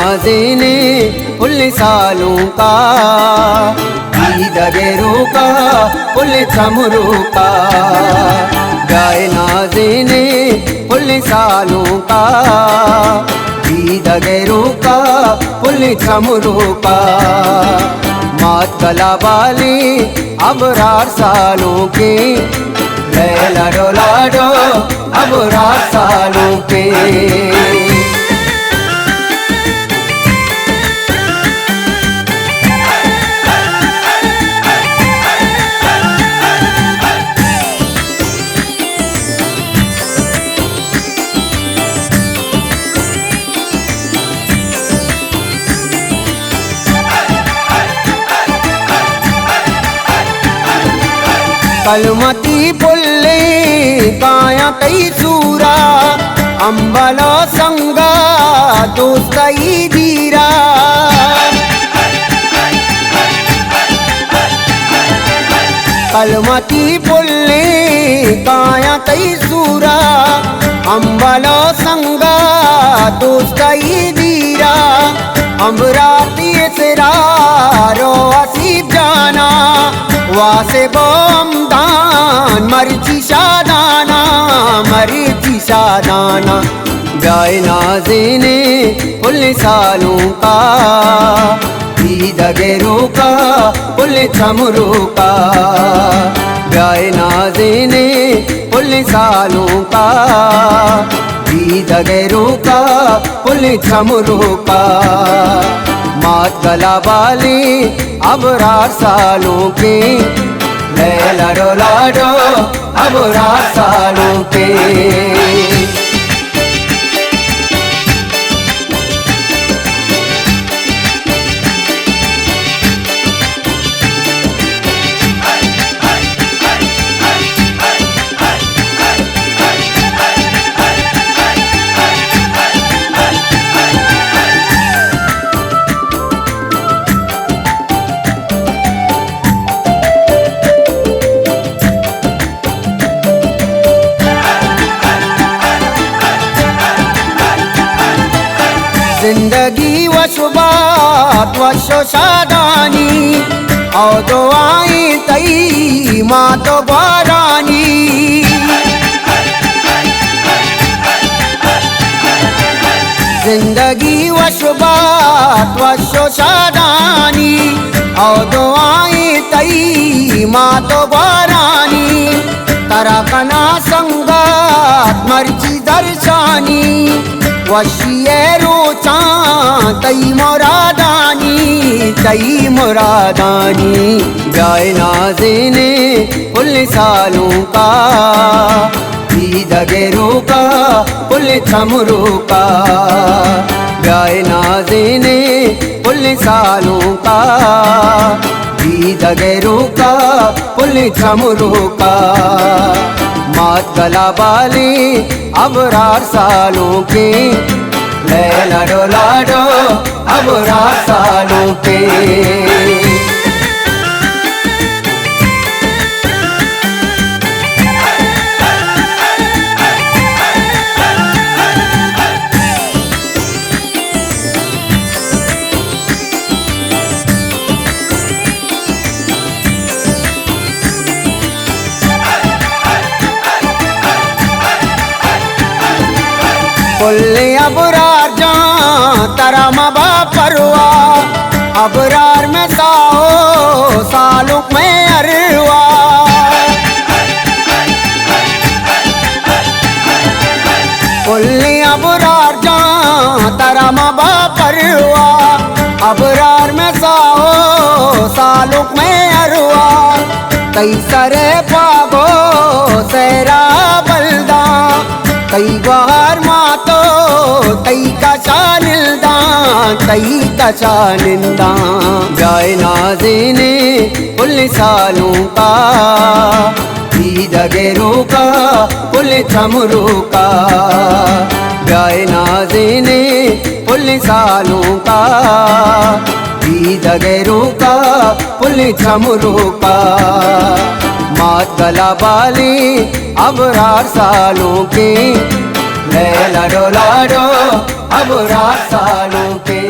نازینیں پل سالونکا، دیدگے روکا پل چمروکا۔ بیائے نازینیں پل سالونکا، دیدگے روکا پل چمروکا۔ مات گلا بالی ابرار سالونکیں، لے لاڈو لاڈو ابرار سالونکیں۔ کلمتی پلیں کایاں تئی سورا، امبل و سنگا دوست تئی دیرا۔ کلمتی پلیں کایاں تئی سورا، امبل و سنگا دوست تئی دیرا۔ امبراتی اسرار و حسیب جانا، واسب و ہمدان مرچی شادانا، مرچی شادانا۔ بیائے نازینیں پل سالونکا، دیدگے روکا پل چمروکا۔ بیائے نازینیں پل سالونکا، دیدگے روکا پل چمروکا۔ مات گلا بالی ابرار سالونکیں، لے لاڈو لاڈو ابرار سالونکیں۔ زندگی وش بات، وش و شادانی، او دعائیں تئی مات و گوارانی۔ زندگی وش بات، وش و شادانی، او دعائیں تئی مات و گوارانی۔ ترا کنا سنگت مرچی درشانی، وشی ءِ روچاں تئی مرادانی، تئی مرادانی۔ بیائے نازینیں پل سالونکا، دیدگے روکا پل چمروکا۔ بیائے نازینیں پل سالونکا، دیدگے روکا پل چمروکا۔ مات گلا بالی ابرار سالونکیں، لے لاڈو لاڈو ابرار سالونکیں۔ پلیں ابرار جان، ترا مبا پرواہ، ابرار میں ساہو، سالونک میں ارواہ۔ پلیں ابرار جان، ترا مبا پرواہ، ابرار میں ساہو، سالونک میں ارواہ۔ تئی سر ءِ پاگو سہرا بلداں، تئی گوہار ماتو، تئی کشا ننداں، تئی کشا ننداں۔ بیائے نازینیں پل سالونکا، دیدگے روکا پل چمروکا۔ بیائے نازینیں پل سالونکا، دیدگے روکا پل چمروکا۔ مات گلا بالی ابرار سالونکیں، لے لاڈو لاڈو ابرار سالونکیں۔